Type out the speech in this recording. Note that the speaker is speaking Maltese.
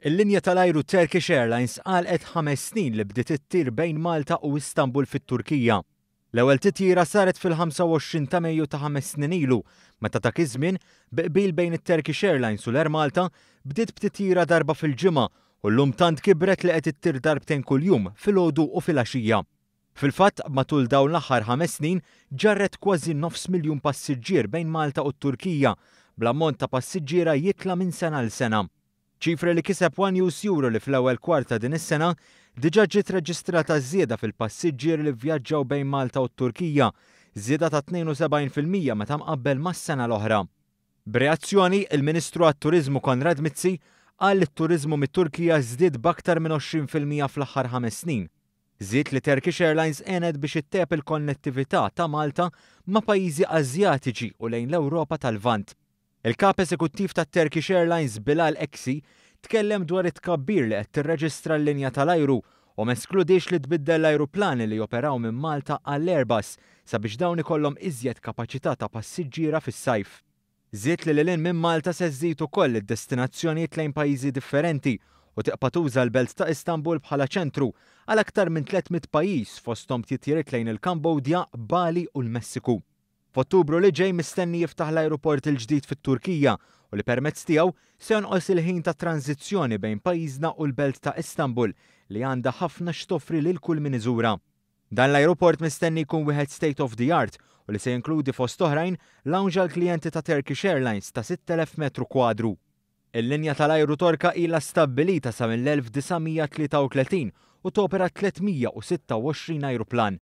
Il-linja tal-ajru Turkish Airlines għalqet 5 snin li bdiet ittir bejn Malta u Istanbul fit-Turkija. L-ewwel titjira saret fil-25 ta' Mejju ta' 5 snin ilu, meta dak iż-żmien, bi qbil bejn it-Turkish Airlines u l-Air Malta, bdiet b'titjira darba fil-ġimgħa u llum tant kibret li qed ittir darbtejn kuljum, filgħodu u filgħaxija. Fil-fatt, matul dawn l-aħħar 5 snin ġarret kważi 500,000 passiġġier bejn Malta u t-Turkija, bl-ammont ta' passiġġiera jitla' minn sena l sena. Ċifri li kiseb One News juru li fl-ewwel kwarta din is-sena diġà ġiet reġistrata żieda fil-passiġġieri li vvjaġġaw bejn Malta u t-Turkija, żieda ta' 72% meta mqabbel mas-sena l-oħra. B'reazzjoni, il-Ministru għat-Turiżmu Konrad Mizzi qal li t-turiżmu mit-Turkija żdied b'aktar minn 20% fl-aħħar 5 snin. Żied li Turkish Airlines għenet biex ittejjeb il-konnettività ta' Malta ma' pajjiżi Asjatiċi u lejn l-Ewropa tal-Lvant. Il-kap eżekuttiv ta' Turkish Airlines, Bilal Eksi, tkellem dwar it-tkabbir li qed tirreġistra l-linja tal-ajru u m'eskludiex li tbiddel l-ajruplani li joperaw minn Malta għall Airbus sabiex dawn ikollhom iżjed kapaċità ta' passiġġiera fis-sajf. Żied li lil hinn minn Malta se żżid ukoll id-destinazzjonijiet lejn pajjiżi differenti u tibqa' tuża l-belt ta' Istanbul bħala ċentru għal aktar minn 300 pajjiż, fosthom titjiriet lejn il-Kambodja, Bali u l-Messiku. F'Ottubru li ġej mistenni jiftaħ l-ajruport il-ġdid fit-Turkija u li permezz tiegħu se jonqos il-ħin ta' tranzizzjoni bejn pajjiżna u l-belt ta' Istanbul, li għandha ħafna x'toffri lil kull min iżurha. Dan l-ajruport mistenni jkun wieħed state of the art u li se jinkludi, fost oħrajn, lounge għal klijenti ta' Turkish Airlines ta' 6000 metru kwadru. Il-linja tal-ajru Torka ilha stabbilita sa mill-1933 u topera 326 ajruplan.